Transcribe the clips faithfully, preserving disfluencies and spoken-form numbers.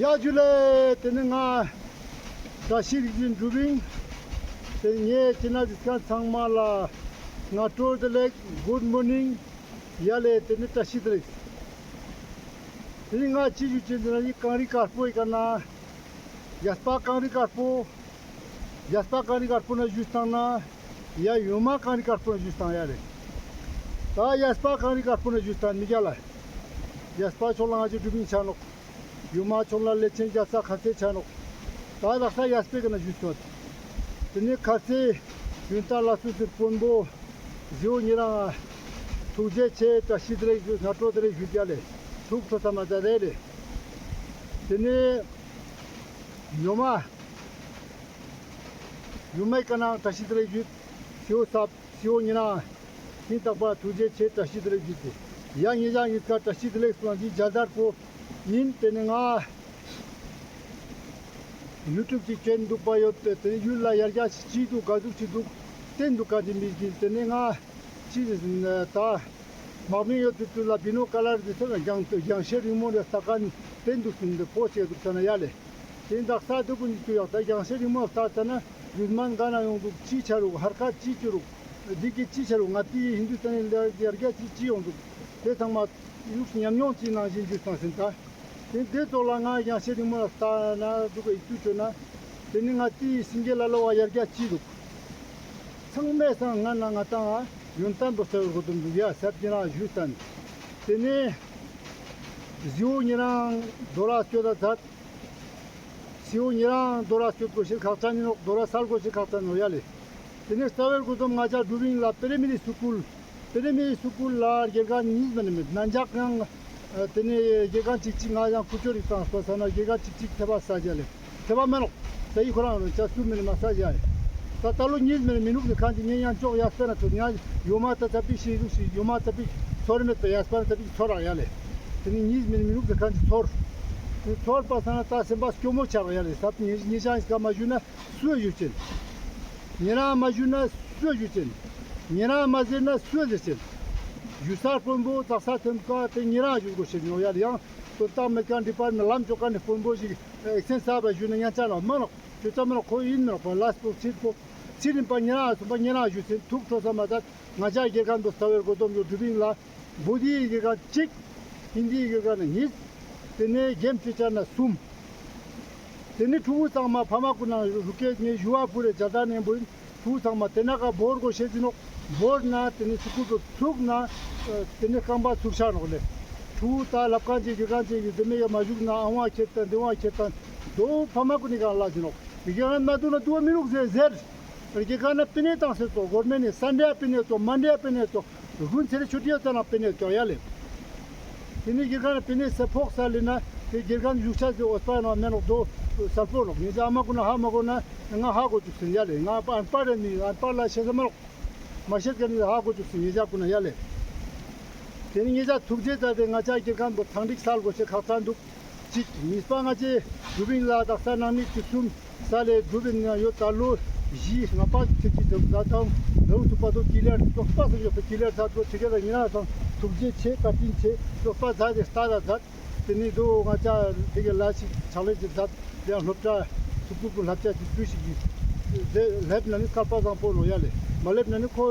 ཡ་ཇུ་ལེ། ཏེ་ནེ་ང་བཀྲ་ཤིས་རིག་འཛིན་གྲུབ་ཨིན། ཏེ་ངའི་ཅེ་ནལ་གཟིགས་མཁན་ཚང་མ་ལ་སྔ་དྲོ་བདེ་ལེགས། Good morning། ཡ་ལེ། ཏེ་ནེ་བཀྲ་ཤིས་བདེ་ལེགས། ཏེ་ནེ་ང་ཅི་ཞུ་ཅེས་ཨིན་ཟེར་ན་ནི་གངས་རི་དཀར་པོའི་ཀ་ནེ་ཡས་པ་གངས་རི་དཀར་པོ། ཡས་པ་གངས་རི་དཀར་པོ་ནེ་ཞུས་ཏང་ན་ཡ་ཡོ་མ་གངས་རི་དཀར་པོ་ནེ་ཞུས་ཏང་ཡ་ལེ། ད་ཡས་པ་གངས་རི་དཀར་པོ་ནེ་ཞུས་ཏང་མི་རྒྱལ་ལ། ཡས་པ་ཕྱོགས་ལ་ང་ཅི་གྲུབ་ཨིན་ཆ་ནོག། ཡོ་མ་ཕྱོགས་ལ་ལས་ཅན་རྒྱལ་ས་ཁ་ཚེ་ཆ་ནོག། ད་དག་ས་ཡས་པའི་ཀ་ནེ་ཞུས་ཏང་། ཏེ་ནེ་ཁ་ཚེ་ཡོན་ཏན་ལ་སུ་ཟེར་དཔོན་པོ་ཟི་འོ་ཉེ་རང་ཐུགས་རྗེ་ཆེ། བཀྲ་ཤིས་བདེ་ལེགས་ཞུ། སྔ་དྲོ་བདེ་ལེགས་ཞུ་རྒྱལ་ལེ། ཐུགས་ཁྲོ་ས་མ་ཛད་ལེ། ཏེ་ནེ་ཡོ་མ་ཡོ་མའི་ཀ་ནེ་བཀྲ་ཤིས་བདེ་ལེགས་ཞུ། ཟི་འོ་ས་ཟི་འོ་ཉེ་རང་ཤིང་རྟ་པ་ཐུགས་རྗེ་ཆེ། བཀྲ་ཤིས་བདེ་ལེགས་ཞུ་ཏེ། ཡ་ཉེ་རང་ཡིད་ཀ་བཀྲ་ཤིས་བདེ་ལེགས་སོང་ཅི་རྒྱལ་དར་པོ་ཨིན། ཏེ་ནེ་ང་ཡུ་ཊུབ་ཅིག་ཅན་དུག་པ་ཡོད་ཏེ། ཏེ་ནེ་ཡུལ་ལ་ཡར་རྒྱས་ཅི་དུག་ག་ཟུག་ཅི་དུག་ཏེ་དུག་ག་ཅི་མི་གི། ཏེ་ནེ་ང་ཅི་ད་མག་མི་ཡོད་ཏེ་ཏུ་ལ་བི་ནོ་ཀ་ལར་ཏེ་ཚོ་ལ་རྒྱང་རྒྱང་ཤེལ་རིང་མོ་ལ་ལྟ་མཁན་ཏེ་དུག་ཟེར་ཏེ་པོ་ཅིག་དུག་ས་ན་ཡ་ལེ། ཏེ་དག་ས་དུག་པོ་ནི་ཏུ་ཡག་ད་རྒྱང་ཤེལ་རིང་མོ་ལ་ལྟ་ས་ན་རུས་མན་ག་ན་ཡོང་དུག། ཅི་ཆ་རུག་ཧར་ཀ་ཅི་ཆ་རུག་འི་གི་ཅི་ཆ་རུག་ང་ཏི་ཧིན་དུ་སྟན་ལ་ཡར་རྒྱས་ཅི་ཅི་ཡོང་དུག། ཏེ་ཚང་མ་ཡུག་ཉམས་མྱོང་ཅི་ནང་བཞིན་ཞུས་ཏང་ཟེར་ད། ཏེ་ཏེ་ཙོགས་ལ་ང་རྒྱང་ཤེལ་རིང་མོ་ལ་ལྟ་ན་དུག་ག་ཡིད་དུ་ཅོ་ན། ཏེ་ནེ་ང་ཏི་སེང་གེ་ལ་ལོ་བ་ཡར་རྒྱས་ཅི་དུག། ཚང་མའི་སང་ང་ན་ང་ཏང་ཡོན་ཏན་པོ་ས་བོར་གོ་དུམ་དུག་ཡ་སབ་ཅི་ན་ཞུས་ཏང་། ཏེ་ནེ་ཟི་འོ་ཉེ་རང་དོ་ར་སྐྱོད་ད་ཛད། ཟི་འོ་ཉེ་རང་དོ་ར་སྐྱོད་གོ་ཤེས་ཁག་ཅན་ཨིན་ནོག། དོ་ར་སལ་གོ་ཤེས་ཁག་ཅན་ཨིན་ནོག་ཡ་ལེ། ཏེ་ནེ་རྩ་བའི་གོ་དུམ་ང་ཅག་གྲུབ་ཨིན་ལ་པེ་རེ་མི་རི་སུ་ཀུལ། པེ་རེ་མི་རི་སུ་ཀུལ་ལ་དགེ་རྒན་ཉིས་མ་ནེ་མེད། ན་འཇག་ཡང་ཏེ་ནེ་དགེ་རྒན་ཅིག་ཅིག་ང་ཡང་ཀུ་ཅོ་རིག་ཏང་སོ་ས་ན་དགེ་རྒན་ཅིག་ཅིག་ཐེ་བ་ས་ཇ་ལེ། ཐེ་བ་མེ་ནོག། ས་ཡི་ཁོ་རང་རུ་ཅ་སུ་མེ་ནེ་མ་ས་ཇ་ལེ། ད་ད་ལོ་ཉིས་མ་ནེ་མི་ནུག་ནེ་ཁན་ཅིག་ཉེ་ཡང་ཅོག་ཡ་སྤེ་ན་ཚོ་ཉ་ཡོ་མ་ད་ཙ་པིག་ཤེས་ཟུག་ཤིག་ཡོ་མ་ཙ་པིག་ཚོར་མེད་པ་ཡ་སྤེ་ན་ཙ་པིག་ཚོར་རག་ཡ་ལེ། ཏེ་ནེ་ཉིས་མ་ནེ་མི་ནུག་ནེ་ཁན་ཅིག་ཚོར། ཏེ་ཚོར་པ་ས་ན་ད་སེམས་པ་སྐྱོ་མོ་ཆགས་རག་ཡ་ལེ། ས་ཉེ་ཉེ་ཅང་ཞིག་ག་མ་ཞུ་ན། སུ་ཡ་ཞུ་ཅེན། ཉེ་རང་མ་ཞུ་ན་སུ་ཡ་ཞུ་ཅེན། ཉེ་རང་མ་ཟེར་ན་སུ་ཡ་ཟེར་ཅེན། ཞུ་ས་དཔོན་པོ་ཙག་ས་ཐོན་ཀ་ཏེ་ཉེ་རང་ཞུ་གོ་ཤེས་ནོག་ཡ་ལེ། ཡང་དོན་དག་མེད་ཀ་ཌི་པཱར་མེན་ཊ་ལམ་ཅོག་ཀ་ནེ་དཔོན་པོ་ཞིག་ཨེག་སེན་ས་བ་ཞུ་ན་ཉན་ཅ་ནོག་མ་ནོག་ཅོ་ཅ་མ་ནོག་ཁོ་ཨིན་མ་ནོག་པ་ལ་སྤོག་ཚིར་སྤོག་ཚིར་ཨིན་པ་ཉེ་རང་སུམ་པ་ཉེ་རང་ཞུ་ཅེན། ཐུགས་ཁྲོ་ས་མ་ཛད། ང་ཅག་དགེ་རྒན་པོ་རྩ་བའི་གོ་དོམ་ཡོད་གྲུབ་ཨིན་ལ། བོ་དྷི་ཡི་དགེ་རྒན་ཅིག། ཧིན་དི་ཡི་དགེ་རྒན་ཉིས། ཏེ་ནེ་གེམ་ཅི་ཅར་ན་སུམ། ཏེ་ནེ་ཕྲུ་གུ་ཚང་མ་ཕ་མ་ཀུན་ན་རུ་ཀེ་ངེ་ཞུ་བ་ཕུལ་ལེ་ཇལ་དར་ནེ་བོ་ཨིན། ཕྲུ་གུ་ཚང་མ་ཏེ་ན་ཀ་བོར་གོ་ཤེས་ཨིན་ནོག། བོར་ན་ཏེ་ནེ་སུ་ཀུལ་དུ་ཚུགས་ན་ཏེ་ནེ་རྐང་པ་ཚུགས་ཤ་ནོག་ལེ། ཕྲུ་གུ་ད་ལབ་ཁན་ཅིག་དགེ་རྒན་ཅིག་གི་ཏེ་མེ་ཡ་མ་ཞུགས་ན་ཨ་བ་ཁྱེར་ཏང་ཏེ་བ་ཁྱེར་ཏང་དོ་ཕ་མ་ཀུན་ནི་ཀ་ལ་ཅི་ནོག། དགེ་རྒན་མ་དུག་ན་དུག་མི་རུག་ཟེར་ཟེར། དགེ་རྒན་ན་པེ་ནེ་ཏང་སེ་ཏོ་གོར་མེན་ནི་སན་ཌེ་ཡ་པེ་ནེ་ཏོ་མན་ཌེ་ཡ་པེ་ནེ་ཏོ། དགུན་ཚེ་རེ་ཆུ་ཊི་ཡོད་ཙ་ན་པེ་ནེ་ཀྱོག་ཡ་ལེ། ཏེ་ནེ་དགེ་རྒན་པེ་ནེ་སེ་ཕོག་ས་ལེ་ན་ཏེ་དགེ་རྒན་ཡུག་ཆ་ཟེ་འོས་པ་ནོ་མེ་ནོག་དོ་སལ་པོ་ནོག། ཉེ་ཅ་ཨ་མ་ཀུན་ན་ཧ་མ་གོ་ན་ང་ཧ་གོ་ཅུག་སེ་ཡ་ལེ། ང་ཨན་པར་རེ་ནི་ཨན་པར་ལ་ཤེས་ས་མ་ནོག། མ་ཤེས་ཀ་ནི་ཧ་གོ་ཅུག་སེ་ཉེ་ཅ་ཀུན་ན་ཡ་ལེ། ཏེ་ནེ་ཉེ་ཅ་ཐུགས་རྗེ་ཆེ་ཏེ་ང་ཅ་དགེ་རྒན་པོ་ཐང་ཀྲིག་སལ་གོ་ཤེས་ཁག་ཅན་དུག། ཅིག་ཉིས་པ་ང་ཅེ་གྲུབ་ཨིན་ལ་དག་ས་ནང་མི་ཅིག་གསུམ་ས་ལེ་གྲུབ་ཨིན་ཡོད། ད་ལོ་བཞི་ལྔ་པ་ཚེ་ཅིག་དུག་ད་དང་ལོ་ཐུག་པ་དོ་ཀི་ལེར་ཙོགས་པ་སང་ཡོད་པ་ཀི་ལེར་ཚ་དོ་ཅི་ག་ད་ཉེ་རང་སང་ཐུགས་རྗེ་ཆེ་བཀའ་དྲིན་ཆེ་ཙོགས་པ་ཛད་དེ་ལྟ་ད་ཛད། ཏེ་ནེ་དོ་ང་ཅ་ཏེ་ག་ལ་ཞིག་ཕྱག་ལས་ཅིག་ཛད། ཡང་སློབ་གྲྭ་སུ་ཀུལ་ཀུན་བསླབ་བྱ་ཅིག་ཅུ་ཞིག་གི་ལེབ་ན་ནི་སྐལ་པ་བཟང་པོ་ལོ་ཡ་ལེ། མ་ལེབ་ན་ནི་ཁོ་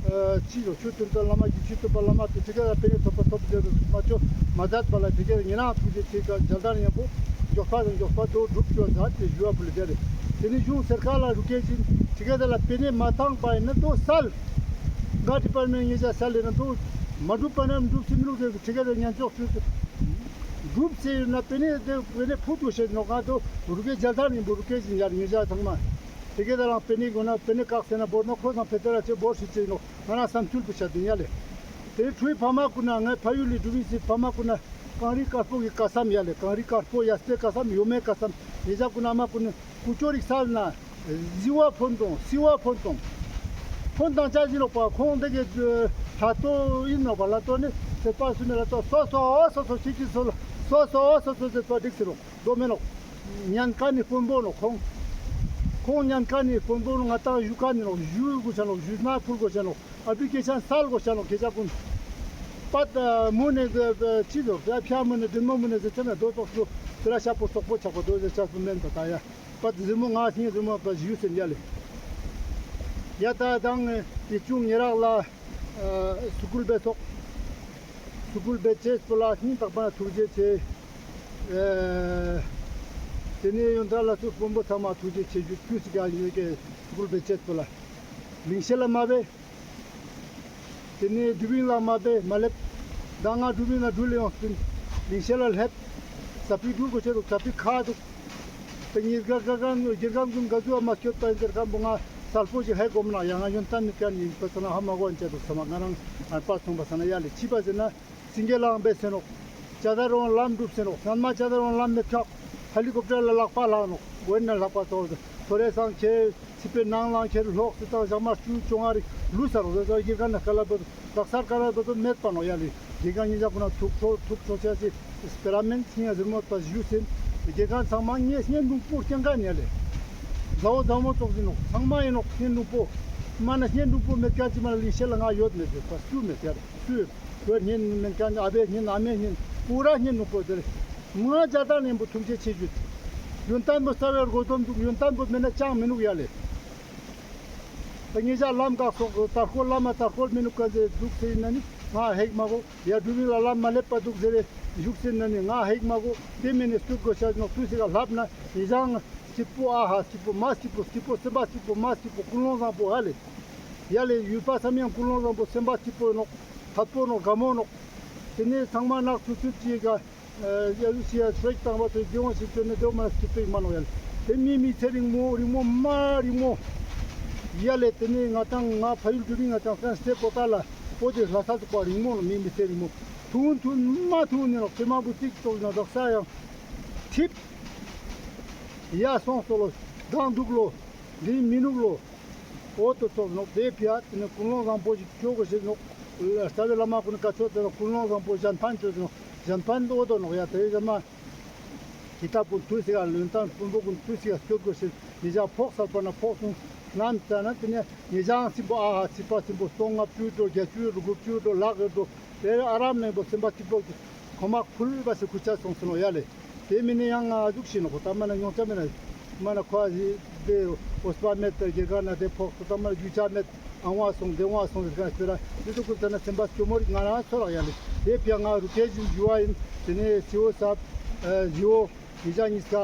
ཨ་ཅི་ལོ་ཆོས་སྟོན་པ་བླ་མ་གི་ཆོས་སྟོན་པ་བླ་མ་ཏེ་ཏེ་ག་ལ་པེ་ནེ་ཐོབ་པ་ཐོབ་ཏེ་མ་ཅོ་མ་ཛད་པ་ལ་ཏེ་ག་ལ་ཉེ་རང་ཐུགས་རྗེ་ཆེ་ཀ་ཇལ་དར་ཉམ་པོ་མགྱོགས་པ་དང་མགྱོགས་པ་དོ་སྒྲུབ་ཅོ་ཛད་དེ་ཞུ་བ་ཕུལ་ལེ་ཡ་ལེ། ཏེ་ནེ་གཞུང་སར་ཀར་ལ་རུ་ཀེ་ཅིན་ཏེ་ག་ལ་པེ་ནེ་མ་ཏང་པ་ཨིན་ན་དོ་སལ། ང་ཌི་པཱར་མེན་ཊ་ཉེ་ཅ་སལ་ལེ་ན་དོ་མ་སྒྲུབ་པ་ན་སྒྲུབ་སེ་མི་རུག་ཟེར་ཏེ་ག་ལ་ཉན་ཅོག་ཅུ་སྒྲུབ་སེ་ན་པེ་ནེ་ཏེ་པེ་ནེ་ཕུད་དུ་ཤེས་ནོག་ག་དོ་རུ་ཀེ་ཇལ་དར་ཉམ་པོ་རུ་ཀེ་ཅིན་ཡ་ལེ་ཉེ་ཅ་ཚང་མ། ཏེ་ག་ལ་རང་པེ་ནེ་གོ་ན་པེ་ནེ་ཀག་སེ་ན་བོར་ན་ཁོ་སང་ཕེ་ཏེ་ར་ཅེ་བོར་ཤེས་ཅེ་ནོག། ང་རང་སམ་ཚུལ་པུ་ཤ་དེ་ཡ་ལེ། ཏེ་ཕྲུ་གུའི་ཕ་མ་ཀུན་ན་ངའི་ཕ་ཡུལ་ལི་གྲུབ་ཨིན་སི་ཕ་མ་ཀུན་ན་གངས་རི་དཀར་པོ་གི་ཀ་སམ་ཡ་ལེ། གངས་རི་དཀར་པོ་ཡ་སྤེ་ཀ་སམ་ཡོ་མའི་ཀ་སམ་ཉེ་ཅ་ཀུན་ན་ཨ་མ་ཀུན་ན་ཀུ་ཅོ་རིག་སལ་ན་ཟི་བ་ཕོན་ཏོང་སི་བ་ཕོན་ཏོང་། ཕོན་ཏང་ཅ་ཟི་ལོག་པ་ཁོང་ཏེ་གི་ལྷ་ཏོ་ཨིན་ནོག་པ་ལྷ་ཏོ་ནི་ཟེར་པ་སུ་ནི་ལྷ་ཏོ་སོ་སོ་སོ་སོ་ཅིག་ཅིག་སོ་སོ་སོ་སོ་སོ་ཟེར་པ་འགྲིག་སེ་ནོག་དོ་མེ་ནོག། ཉན་ཁན་ནི་དཔོན་པོ་ནོག་ཁོང་། ཁོང་ཉན་ཁན་ནི་དཔོན་པོ་ནོག། ང་ཏང་ཞུ་ཁན་ནི་ནོག། ཞུ་གོ་ཤ་ནོག། ཞུ་ན་ཕུལ་གོ་ཤ་ནོག། ཨ་པི་ཀེ་ཤན་སལ་གོ་ཤ་ནོག། ཁྱེ་ཞ་ཀུན་པད་མུ་ནེ་ཅི་དོ་ཕྱ་མུ་ནེ་དྲིན་མོ་མུ་ནེ་ཟེར་ཆ་ན་དོ་ཙོགས་སུ་ སྤེ་ར་ཤ་པོ་སོག་པོ་ཆག་པ་དོ་ཟེར་ཆ་སུ་མེན་པ་ད་ཡ། པ་ཟེར་མོ་ང་སྙིང་ཟེར་མོ་པ་ཞུ་སེན་ཡ་ལེ། ཡ་ད་དང་ཡི་ཅུང་ཉེ་རག་ལ་སུ་ཀུལ་བེ་སོག་སུ་ཀུལ་བེ་ཅེས་པོ་ལ་སྙིང་ཐག་པ་ན་ཐུགས་རྗེ་ཆེ། ཨེ། དེ་ནས་ཡོན་ཏན་ལ་སུ་དཔོན་པོ་ཚང་མ་ཐུགས་རྗེ་ཆེ་ཞུ་ཁྱུ་སི་ཀ་ཡིན་ཀེ་སུ་ཀུལ་བེ་ཅེས་པོ་ལ། ལིང་ཤེ་ལ་མ་བེ། དེ་ནས་དུ་བིང་ལ་མ་བེ་མ་ལེབ། ད་ང་དུ་བིང་ལ་འགྲུལ་ལེ་ཡོང་སྤིན། ལིང་ཤེ་ལ་ལེབ། ས་པི་འགྲུལ་གོ་ཆེ་རུ་ས་པི་ཁ་དུག་དེ་ཉིས་ག་ག་ག་ནོ་གྱེར་ཁང་ཀུན་ག་ཟུ་ཨ་མ་སྐྱོད་པ་ཡིན་དེར་ཁང་པོ་ང་སལ་པོ་ཞིག་ཧེ་གོམ་ན་ཡང་ང་ཡོན་ཏན་ནི་ཀ་ནི་ཡིན་པ་ས་ན་ཧ་མ་གོ་ཨན་ཅེ་དུག་ས་མ་ང་རང་ཨན་པ་སོང་པ་ས་ན་ཡ་ལེ་ཅི་པ་ཟེར་ན། སིང་གེ་ལའང་བེ་སེ་ནོག་ཅ་ད་རོང་ལམ་འགྲུབ་སེ་ནོག་སྔན་མ་ཅ་ད་རོང་ལམ་མེད་ཁག་ཧེ་ལི་ཀོབ་ཊར་ལ་ལག་པ་ལག་ནོག་འོན་ན་ལག་པ་ཏོ་ཐོ་རེ་སང་ཁྱེ་ཚི་པེ་ནང་ལང་ཁྱེར་ལོག་སི་ཏང་ཞག་མ་ཅུ་ཅོ་ང་རི་ལུས་ས་རོག་ཟ་ཟ་གྱེར་ཁང་ན་ཀ་ལ་བོ་དག་ས་ཀ་ལ་བོ་མེད་པ་ནོག་ཡ་ལེ། གྱེར་ཁང་ཉིས་ཀ་ཀུན་ན་ཐུག་ཆོ་ཐུག་ཆོ་ཆ་སི་སྤེ་ར་མེན་སྙིང་ཟེར་མོ་པ་ཞུ་སེན། གྱེར་ཁང་ཚང་མ་ངས་སྙིང་སྡུག་པོ་སྐྱེན་ཁན་ཡ་ལེ། ཟ་བོ་ཟ་མོ་ཙོགས་ཡིན་ནོག་ཚང་མ་ཡིན་ནོག་སྙིང་སྡུག་པོ། མ་ན་སྙིང་སྡུག་པོ་མེད་ཁན་ཅི་མ་ན་ལིང་ཤེ་ལ་ང་ཡོད་མེད་ཟེར་པ་སུ་མེད་ཡ་ལེ་སུ་ཡོད། བོད་སྙིང་མེད་ཁན་ཨ་བེ་སྙིང་ཨ་མེ་སྙིང་པུ་ར་སྙིང་སྡུག་པོ་ཟེར། ང་ཇ་ད་ནེམ་པོ་ཐུགས་རྗེ་ཆེ་ཞུ། ཡོན་ཏན་པོ་རྩ་བའི་སྒོ་དོམ་འདུག་ཡོན་ཏན་པོ་མེད་ན་ཅང་མི་ནུག་ཡ་ལེ། ད་ངེད་ཅག་ལམ་བཀག་སོག་དར་ཁོལ་ལམ་མ་དར་ཁོལ་མི་ནུག་ག་ཟེར་འདུག་ཟེར་ན་ནི་ང་ཧེག་མ་གོ། ཡ་འགྲུལ་བིང་ལ་ལམ་མ་ལེབ་པ་འདུག་ཟེར་རེ་བཞུགས་ཟེར་ན་ནི་ང་ཧེག་མ་གོ། དེ་མིན་ནི་སྟུག་གོ་ཤ་ནོག་སུ་ཞིག་ག་ལྷབ་ན་ཡི་ཅང་སྐྱིད་པོ་ཨ་ཧ་སྐྱིད་པོ་མ་སྐྱིད་པོ་སྐྱིད་པོ་སེམས་པ་སྐྱིད་པོ་མ་སྐྱིད་པོ་ཀུན་སློང་བཟང་པོ་ཧ་ལེ། ཡ་ལེ་ཡུལ་པ་བསམ་ཡང་ཀུན་སློང་བཟང་པོ་སེམས་པ་སྐྱིད་པོ་ནོག་ཐད་པོ་ནོག་དགའ་མོ་ནོག་དེ་ནས་ཚང་མ་ནག་ཚུ་ཚུ་ཅིག་ག་ཡ་ལུ་ཤི་ཡ་ཚོད་བཏང་བ་ཚོད་དེ་འོང་ཞིག་ཚོད་ནི་དེ་འོང་མ་སྐྱིད་པོ་ཡིན་མ་ནོག་ཡ་ལེ། དེ་མི་མི་ཚེ་རིང་མོ་རིང་མོ་མ་རིང་མོ། ཡ་ལེ་དེ་ནས་ང་དང་ང་ཕ་ཡུལ་དུ་རིང་ང་དང་སེ་པོ་ཏ་ལ་པོ་དེ་ལྷ་ས་ཚུགས་པ་རིང་མོ་ནོག་མི་མི་ཚེ་རིང་མོ། ཐུང་ཐུང་མ་ཐུང་ནི་ནོག་ཚེ་མ་བུ་ཅིག་ཙོགས་ན་དག་ས་ཡང་ཐིབ། ཡ་སོང་སོ་ལོ། དང་འདུག་ལོ། འདི་མི་ནུག་ལོ། འོ་ཏོ་ཙོགས་ནོག་དེ་ཕི་ཡ་དེ་ནི་ཀུན་སློང་བཟང་པོ་ཞིག་ཅོ་གོ་ཤེས་ནོག་རྩ་བའི་བླ་མ་ཀུན་ནི་བཀའ་ཆོས་དེ་ནོག་ཀུན་སློང་བཟང་པོ་གཞན་ཕན་ཅོ་ནོག་གཞན་ཕན་འོ་ཏོ་ནོག་ཡ་དེ་ཡི་ཟ་མ། ཀི་ཏབ་ཀུན་ཐུས་སི་ག་ལོན་ཏང་དཔོན་པོ་ཀུན་ཐུས་སི་ག་སྐྱོད་གོ་ཤེས་ཡི་ཅག་ཕོག་སལ་པ་ན་ཕོག་སུང་ནམ་ཙ་ན་དེ་ནི་ཡི་ཅག་སིམ་པོ་ཨ་ཧ་སི་པ་སིམ་པོ་སྟོང་ལྔ་བཅུ་ཏོ་བརྒྱད་ཅུ་དགུ་བཅུ་ཏོ་ལག་ཡོད་ཏོ། དེ་ཨ་རམ་ནེ་བོ་སེམས་པ་སྐྱིད་པོ་ཁོ་མ་ཁུལ་བ་སི་ཁུ་ཆ་སོང་སེ་ནོག་ཡ་ལེ། དེ་མིན་ནི་ཡང་ང་ཟུག་ཤི་ནོག་ཁོ་ཏ་མ་ན་ཡོང་ཆ་མེད་ན་མ་ན་ཁོ་ཨ་ཟི་དེ་འོས་པ་མེད་དེ་རྒྱལ་ཁ་ན་དེ་ཕོག་སོ་ཏ་མ་ན་རྒྱུ་ཆ་མེད་ཨང་བ་སོང་དེ་བ་སོང་ཟེར་ཁ་སྤེ་ར་དེ་ཚོ་ཀུན་ཏ་ན་སེམས་པ་སྐྱོ་མོ་རིག་ང་རང་ཚོ་རག་ཡ་ལེ། དེ་ཕི་ཡ་ང་རུ་ཁེ་ཇིན་ཇུ་བ་ཡིན། དེ་ནས་སི་འོ་ས་ཨ་ཟི་འོ་ཡི་ཅག་གཉིས་ཀ་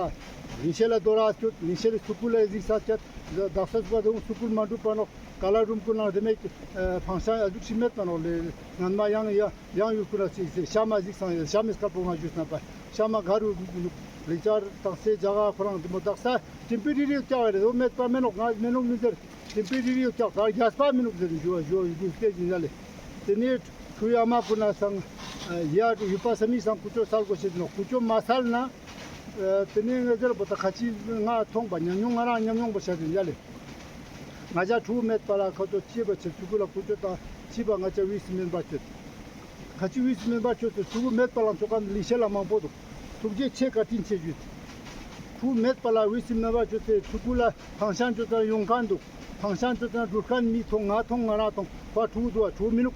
ལིང་ཤེ་ལ་དོ་ར་སྐྱོད་ལིང་ཤེ་ལ་སུ་ཀུལ་ལ་ཟིག་ས་སྐྱད་དག་ས་སུ་པ་དེ་སུ་ཀུལ་མ་འགྲུབ་པ་ནོག་ཀ་ལ་རུམ་ཀུན་ན་དེ་མེད་ཕང་ཤ་ཨ་ཟུག་ཤི་མེད་པ་ནོག་ལེ། ངན་མ་ཡང་ཡ། ཡང་ཡུལ་ཁུ་ན་སི་སི་ཤ་མ་གཟིགས་སང་ཡ་ཤ་མི་སྐལ་པོ་ང་ཞུས་ན་པ་ཤ་མ་ག་རུ་ལིང་ཅར་དང་སེ་ཇ་ག་ཁོ་རང་དེ་མོ་དག་ས་ཅིམ་པི་རི་རི་ཀྱག་རེ་དོ་མེད་པ་མེ་ནོག་ང་མེ་ནོག་མི་ཟེར། ཅིམ་པི་རི་རི་ཀྱག་ག་རྒྱས་པ་མེ་ནོག་ཟེར་ཞུ་བ་ཞུ་བ་ཞུ་སྐད་ཞུ་ཡ་ལེ། དེ་ནས་ཁུ་ཡ་མ་ཁུ་ན་སང་ཡ་ཡུལ་པ་ས་མི་སང་ཁུ་ཅོ་སལ་གོ་ཤེས་ནོག་ཁུ་ཅོ་མ་སལ་ན། དེ་ནས་ང་ཟེར་བོ་ད་ཁ་ཅིག་ང་མཐོང་པ་ཉམས་མྱོང་ང་རང་ཉམས་མྱོང་པོ་བཤད་དེ་ཡ་ལེ། ང་ཅག་ཕྲུ་གུ་མེད་པ་ལ་ཁ་ཐོག་སྐྱེས་པ་ཆེ་ཕྲུ་གུ་ལ་ཁུ་ཅོ་དང་སྐྱེས་པ་ང་ཅག་བིས་མེན་པ་ཆོད། ཁ་ཅིག་བིས་མེན་པ་ཆོད་དེ་ཕྲུ་གུ་མེད་པ་ལ་ཚོ་ཁ་ལིང་ཤེ་ལ་མང་པོ་འདུག་ཐུགས་རྗེ་ཆེ་བཀའ་དྲིན་ཆེ་ཞུས། ཕྲུ་གུ་མེད་པ་ལ་བིས་མེན་པ་ཆོད་དེ་ཕྲུ་གུ་ལ་ཕང་ཤང་ཆོད་དང་ཡོང་ཁན་འདུག་ཕང་ཤང་ཆོད་དང་འགྲུལ་ཁན་མི་ཐོང་ང་ཐོང་ང་རང་ཐོང་པ་ཕྲུ་གུ་འདུག་པ་ཕྲུ་གུ་མི་ནུག་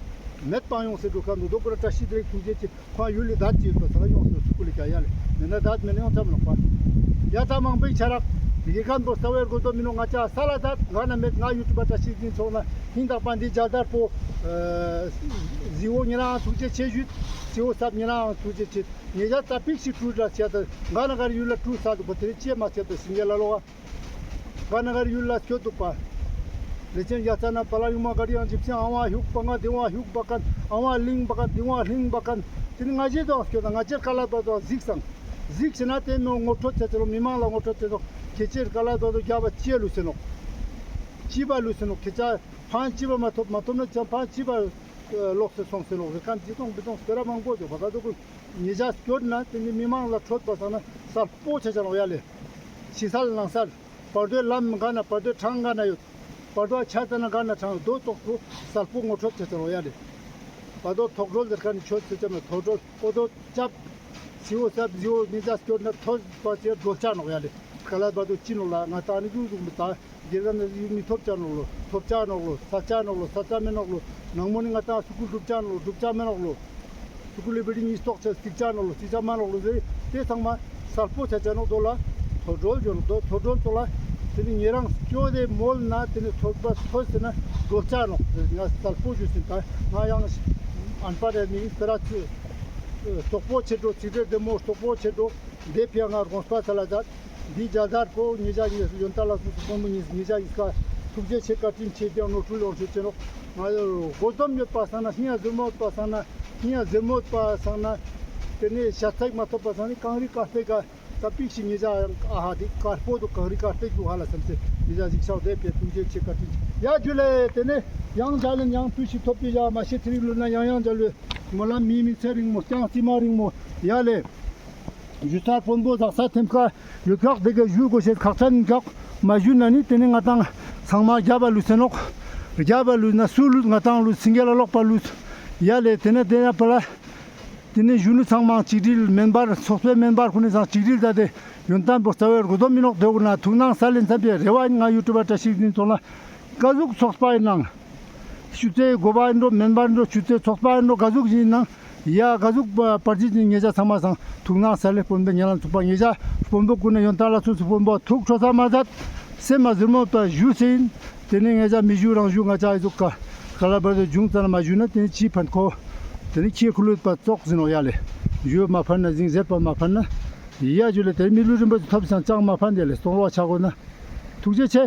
མེད་པ་ཡོང་སེ་འགྲུལ་ཁན་འདུག་དོ་ཀུ་ར་བཀྲ་ཤིས་བདེ་ལེགས་ཐུགས་རྗེ་ཆེ། ཁོང་ཡུལ་ལི་དད་ཅིག་ཡོད་པ་ས་ལ་ཡོང་སོ་སུ་ཀུ་ལི་ཀ་ཡ་ལེ། མེད་ན་དད་མེད་ན་ཡོང་ཚམ་ལོག་པ། ཡ་ད་མང་པོའི་ཆ་རག་ཡི་གེ་ཁན་པོ་ས་བའི་རྒོ་དོ་མི་ནོ་ང་ཅག་ས་ལ་དད་ག་ན་མེད་ང་ཡུ་ཊུབ་པ་བཀྲ་ཤིས་ཀྱིན་ཚོགས་ན་ཧིང་དག་པ་འདི་རྒྱ་དར་པོ། ཟི་འོ་ཉེ་རང་ཐུགས་རྗེ་ཆེ་ཞུས། ཟི་འོ་སབ་ཉེ་རང་ཐུགས་རྗེ་ཆེ། ཉེ་རང་ཙ་པིག་ཞིག་ཀྲུ་དྲ་ཆ་ད་ག་ན་གར་ཡུལ་ལ་ཀྲུ་ས་དུག་པ་དེ་རེ་ཅི་མ་ཆ་ད་སིང་གེ་ལ་ལོ་བ། ག་ན་གར་ཡུལ་ལ་སྐྱོད་དུག་པ། ལེ་ཅན་ཡ་ཙ་ན་པ་ལ་ཡུ་མ་ག་རི་ཡང་ཇིབ་སེ་ཨ་བ་ཧྱུག་པ་ང་དེ་བ་ཧྱུག་པ་ཀན་ཨ་བ་ལིང་པ་ཀན་དེ་བ་ལིང་པ་ཀན་དེ་ནི་ང་ཅི་དོ་སྐྱོད་ད་ང་ཅི་ཀ་ལ་དོ་དོ་གཟིགས་སང་། གཟིགས་ཤེ་ན་དེ་མོ་ངོ་འཕྲོད་ཆ་ཆ་ལོ་མི་མང་ལ་ངོ་འཕྲོད་ཆ་ཆ་ཁྱེ་ཅི་ཀ་ལ་དོ་དོ་རྒྱ་བ་ཅི་ལུས་སེ་ནོག་ཅི་བ་ལུས་སེ་ནོག་ཁྱེ་ཅ་ཕན་ཅི་བ་མ་ཐོབ་མ་ཐོབ་ན་ཅང་ཕན་ཅི་བ་ལོག་སེ་སོང་སེ་ནོག་ཟེར་ཁན་ཅི་ཐོང་བི་ཐོང་སྤེ་ར་མང་པོ་ཅོ་བ་ད་དོ་ཀུན། ཉེ་ཆར་སྐྱོད་ན་དེ་ནི་མི་མང་ལ་འཕྲོད་པ་སང་ན་གསལ་པོ་ཆ་ཆ་ལོ་ཡ་ལེ། ཕྱི་གསལ་ནང་གསལ། བར་དོའི་ལམ་ག་ན་བར་དོའི་འཕྲང་ག་ན་ཡོད། བར་དོ་ཆ་ཙ་ན་ག་ན་འཕྲང་རྡོ་ཏོག་ཏུ་གསལ་པོ་ངོ་འཕྲོད་ཆ་ཆ་ལོ་ཡ་ལེ། བར་དོ་ཐོག་སྒྲོལ་ཟེར་ཁན་ཆོད་ཆ་ཆ་མ་ཐོག་སྒྲོལ་ཨོ་དོ་ཅབ། ཟི་འོ་སབ་ཟི་འོ་ཉེ་ཆར་སྐྱོད་ན་ཐོག་པ་ཆེ་སྒྲོལ་ཆ་ནོག་ཡ་ལེ། ཁ་ལ་བར་དོ་ཅི་ནོག་ལ་ང་ཏང་ནི་ཟུག་ཟུག་མི་ཏང་། རྒྱལ་ཁབ་ནས་ཡུལ་མི་ཐོབ་ཅ་ནོག་ལོ། ཐོབ་ཅ་ནོག་ལོ། ས་ཆ་ནོག་ལོ། ས་ཆ་མེ་ནོག་ལོ། ནང་མོ་ནི་ང་ཏང་སུ་ཀུལ་སྒྲུབ་ཅ་ནོག་ལོ། སྒྲུབ་ཅ་མེ་ནོག་ལོ། སུ་ཀུལ་ལི་བི་ལྡིང་ཉིས་ཐོག་ཆ་སྟིག་ཅ་ནོག་ལོ། སྟིག་ཅ་མེ་ནོག་ལོ་ཟེར། དེ་ཚང་མ་ གསལ་པོ་ཆ་ཆ་ནོག་དོ་ལ། ཐོས་གྲོལ་ཇོ་ནོག་དོ། ཐོས་གྲོལ་ཙོགས་ལ་དེ་ནི་ཉེ་རང་སྐྱོད་དེ་མོལ་ན་དེ་ནི་ཐོས་པ་ཐོས་ཟེར་ན་རྡོ་ལྕགས་ནོག། ང་གསལ་པོ་ཞུས་ཟིན། ད་ང་ཡང་ཨན་པར་རེ་མི་སྤེ་ར་ཚུ་རྟོགས་པོ་ཆེ་འགྲོ། ཚིག་འགྲེལ་བདེ་མོ་རྟོགས་པོ་ཆེ་འགྲོ། དེ་ཕི་ང་དགོངས་པ་ཚ་ལ་མཛད། འདི་རྒྱ་དར་པོ་ཉེ་ཞ་ཡོན་ཏན་ལ་སོགས་སུ་དཔོན་པོ་ཉེ་ཉེ་ཞ་ཡིན་ཀ་ཐུགས་རྗེ་ཆེ། བཀའ་དྲིན་ཆེ། ཀྱང་ནོར་འཁྲུལ་ཡོང་ཆོག་ཅེ་ནོག། ང་དགོས་འདོམས་ཡོད་པ་སང་ན་སྙིང་ཟུར་མོ་ཡོད་པ་སང་ན་སྙིང་ཟུར་མོ་ཡོད་པ་སང་ན་དེ་ནས་ཤ་ཚ་མ་ཐོབ་པ་སང་ན་གངས་རི་དཀར་པོའི་ཀ་ད་པིག་ཤིག་ཉེ་ཞ་ཡང་ཨ་ཧ་དེ་དཀར་པོ་དུ་གངས་རི་དཀར་པོའི་གུ་ཧ་ལ་སམ་སེ་ཉེ་ཞ་ཞིག་ཤོག། དེ་ཕི་ཐུགས་རྗེ་ཆེ། བཀའ་དྲིན་ཆེ། ཡ་ཇུ་ལེ། དེ་ནས་ཡང་ཇ་ལེན་ཡང་ཕུལ་ཞིག་ཐོབ་པི་ཡ་མ་ཤེས། ཚེ་རིང་ལུས་ན་ཡང་ཡང་ཇ་ལུས། སྨོན་ལམ་མི་མི་ཚེ་རིང་མོ་རྐྱང་རྩིས་མ་རིང་མོ་ཡ་ལེ། ཞུ་ཚར་དཔོན་པོ་ཟག་ས་ཐེམ་ཁ་ཡོད་ཁག་དེ་ག་ཞུ་དགོས་ཤེས་ཁག་ཅན་ཁག་མ་ཞུ་ན་ནི་དེ་ནི་ང་དང་ཚང་མ་རྒྱབ་པ་ལུས་ཟེར་ནོག། རྒྱབ་པ་ལུས་ན་སུ་ལུས། ང་དང་ལུས། སིང་གེ་ལ་ལོག་པ་ལུས། ཡ་ལེ། དེ་ནི་དེ་ནི་པ་ལ་དེ་ནི་ཞུ་ནི་ཚང་མ་གཅིག་སྒྲིལ་མེན་པར་ཚོགས་པའི་མེན་པར་ཁོ་ནི་ཚང་གཅིག་སྒྲིལ་མཛད་དེ་ཡོན་ཏན་པོ་རྩ་བའི་དགོས་དོན་མི་ནོག། དེ་འོ་ན་ཐུགས་སྣང་ས་ལེན་འཚམ་པའི་རེ་བ་ཡིན། ང་ཡུ་ཊུབ་པ་བཀྲ་ཤིས་ཀྱི་ཐོག་ལ་ག་ཟུག་ཚོགས་པ་ཡིན་ནང་། ཆུ་ཚོད་དགོས་པ་ཡིན་འགྲོ་མེན་པ་ཡིན་འགྲོ། ཆུ་ཚོད་ཚོགས་པ་ཡིན་འགྲོ་ག་ཟུག་ཡིན་ནང་ཡ་ག་ཟུག་པར་ཅི་ཡིན་ཉེ་ཞ་ཚང་མ་སང་ཐུགས་སྣང་ས་ལེ། དཔོན་པོ་ཉེ་ལམ་ཚོགས་པ་ཉེ་ཞ་དཔོན་པོ་ཀུན་ནས་ཡོན་ཏན་ལ་སོགས་སུ་དཔོན་པོ་ཐུགས་ཁྲོ་ས་མ་ཟད་སེམས་མ་ཟུར་མོ་ད་ཞུ་སེ་ཡིན། དེ་ནས་ཉེ་ཞ་མི་ཞུ་རང་ཞུ་ང་ཅག་ཨི་ཟུག་ག་ག་ལ་བར་དུ་འབྱུང་ཙ་ན་མ་ཞུ་ན་དེ་ནས་ཅི་ཕན་ཁོ། དེ་ནས་ཁྱེད་ཁུ་ལུད་པ་ཙོགས་ཟིན་ནོག་ཡ་ལེ། ཞུ་མ་ཕན་ན་ཟིང་ཟེར་པ་མ་ཕན་ན་ཡ་ཞུ་ལེ། དེ་མི་ལུས་རིན་པོ་ཆེ་ཐོབ་སང་ཅང་མ་ཕན་དེ་ལེ་སྟོང་ལོ་ཆ་དགོས་ན། ཐུགས་རྗེ་ཆེ།